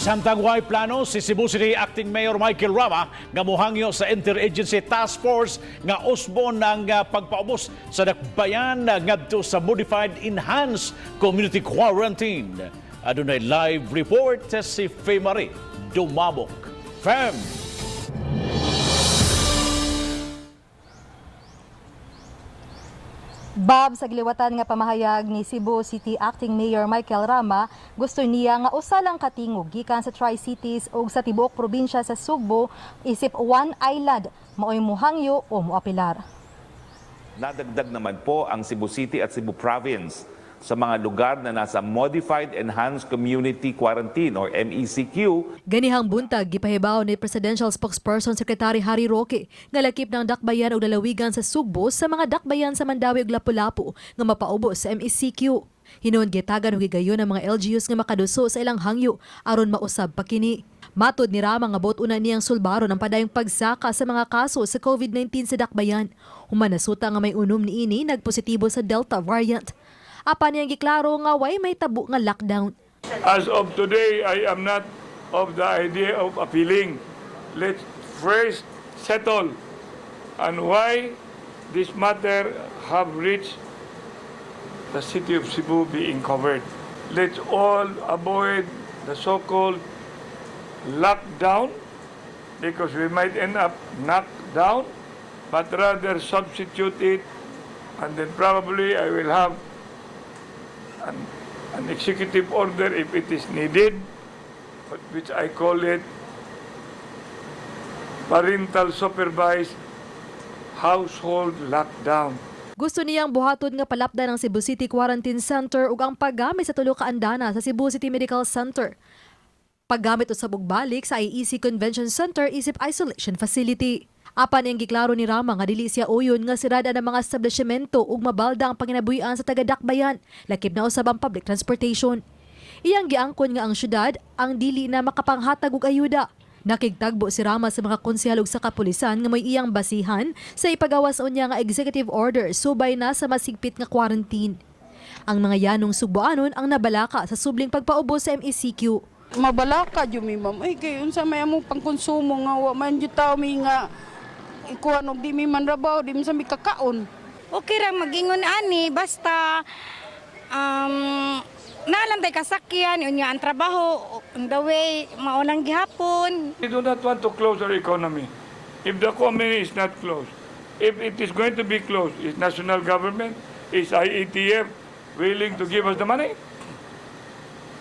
Samtang way plano si Cebu City Acting Mayor Michael Rama nga muhangyo sa Interagency Task Force nga usbon ang pagpaubos sa dakbayan ngadto sa Modified Enhanced Community Quarantine. Adunay live report si Femari Dumabok. Fem! Bob, sa giliwatan nga pamahayag ni Cebu City Acting Mayor Michael Rama, gusto niya nga usa lang katingog gikan sa Tri-Cities ug sa tibuok probinsya sa Sugbo isip one island maoy muhangyo o muapilar. Nadagdag naman po ang Cebu City at Cebu Province sa mga lugar na nasa Modified Enhanced Community Quarantine or MECQ. Ganihang buntag gipahibaw ni Presidential Spokesperson Secretary Harry Roque nga lakip ng dakbayan og lalawigan sa Sugbo sa mga dakbayan sa Mandaue ug Lapu-Lapu nga mapaubos sa MECQ. Hinuon gitagan og higayon ang mga LGUs nga makaduso sa ilang hangyo aron mausab pa kini. Matod ni Rama nga bot-una niyang sulbaron ang padayong pagsaka sa mga kaso sa COVID-19 sa dakbayan. Human nasuta nga may unom niini nagpositibo sa Delta variant. Apan niyang giklaro nga way may tabo nga lockdown. As of today, I am not of the idea of appealing. Let's first settle on why this matter have reached the city of Cebu being covered. Let's all avoid the so-called lockdown because we might end up knocked down, but rather substitute it, and then probably I will have an executive order if it is needed, but which I call it parental supervised household lockdown. Gusto niyang buhaton nga palapdan ang Cebu City Quarantine Center ug ang paggamit sa tulo ka andana sa Cebu City Medical Center. Paggamit usab og balik sa IEC Convention Center isip isolation facility. Apan iyang giklaro ni Rama nga dili siya uyon nga sirada ang mga establishmento ug mabalda ang panginabuhian sa taga-dakbayan, lakip na usab ang public transportation. Iyang giangkon nga ang syudad ang dili na makapanghatag og ayuda. Nakigtagbo si Rama sa mga konsehal ug sa kapulisan nga may iyang basihan sa ipagawas unya nga executive order subay na sa masigpit nga quarantine. Ang mga yanong Sugboanon ang nabalaka sa subling pagpaubos sa MECQ. Mabalaka jud mi, ma'am. Ay, kay unsa may among pangkonsumo nga wa man jud tawo mi nga ikuha og di mi manrabaho, di man sa mi kakaon. Okay ra magingon ani, basta naa lang tay kasakyan, unya ang trabaho on the way, mao lang gihapon. We do not want to close our economy. If the economy is not closed, if it is going to be closed, is national government, is IATF willing to give us the money?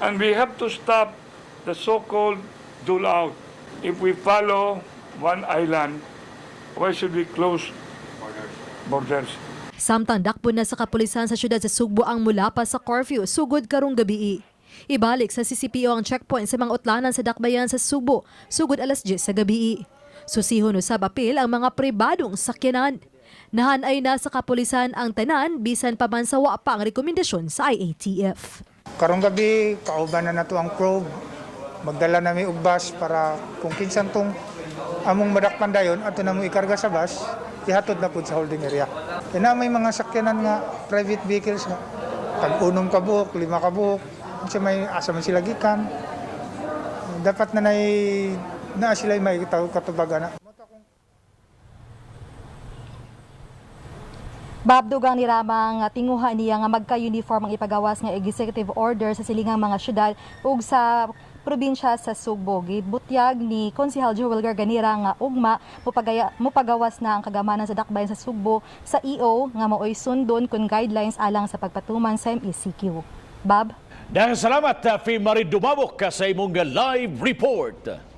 And we have to stop the so-called dole out. If we follow one island, why should we close borders? Samtang dakpon na sa kapulisan sa syudad sa Sugbo ang mula pa sa curfew sugod karong gabii. Ibalik sa CCPO ang checkpoint sa mga utlanan sa dakbayan sa Sugbo sugod alas 10 sa gabii. Susihon usab apil ang mga pribadong sakyanan. Nahanay na sa kapulisan ang tanan bisan pa man sa wa pa ang rekomendasyon sa IATF. Karong gabi, kauban na nato ang probe. Magdala nami og bus para kung kinsan tong among madakpan dayon ato na mo ikarga sa bus, ihatod na pud sa holding area. Kaya na may mga sakyanan nga private vehicles nga tag unom ka buok, 5 ka buok, unsa may asa man sila gikan. Dapat na nay naa sila may katubagan na. Bob, dugang ni Rama nga tinguha niya nga magka-uniform ang ipagawas nga executive order sa silingang mga syudad ug sa probinsya sa Sugbo. Gibutyag ni Konsehal Joel Garganera nga ugma mopagawas na ang kagamanan sa dakbayan sa Sugbo sa EO nga maoy sundon kun guidelines alang sa pagpatuman sa MECQ. Bob? Daghang salamat, Fe Marie Dumabok, sa imong live report.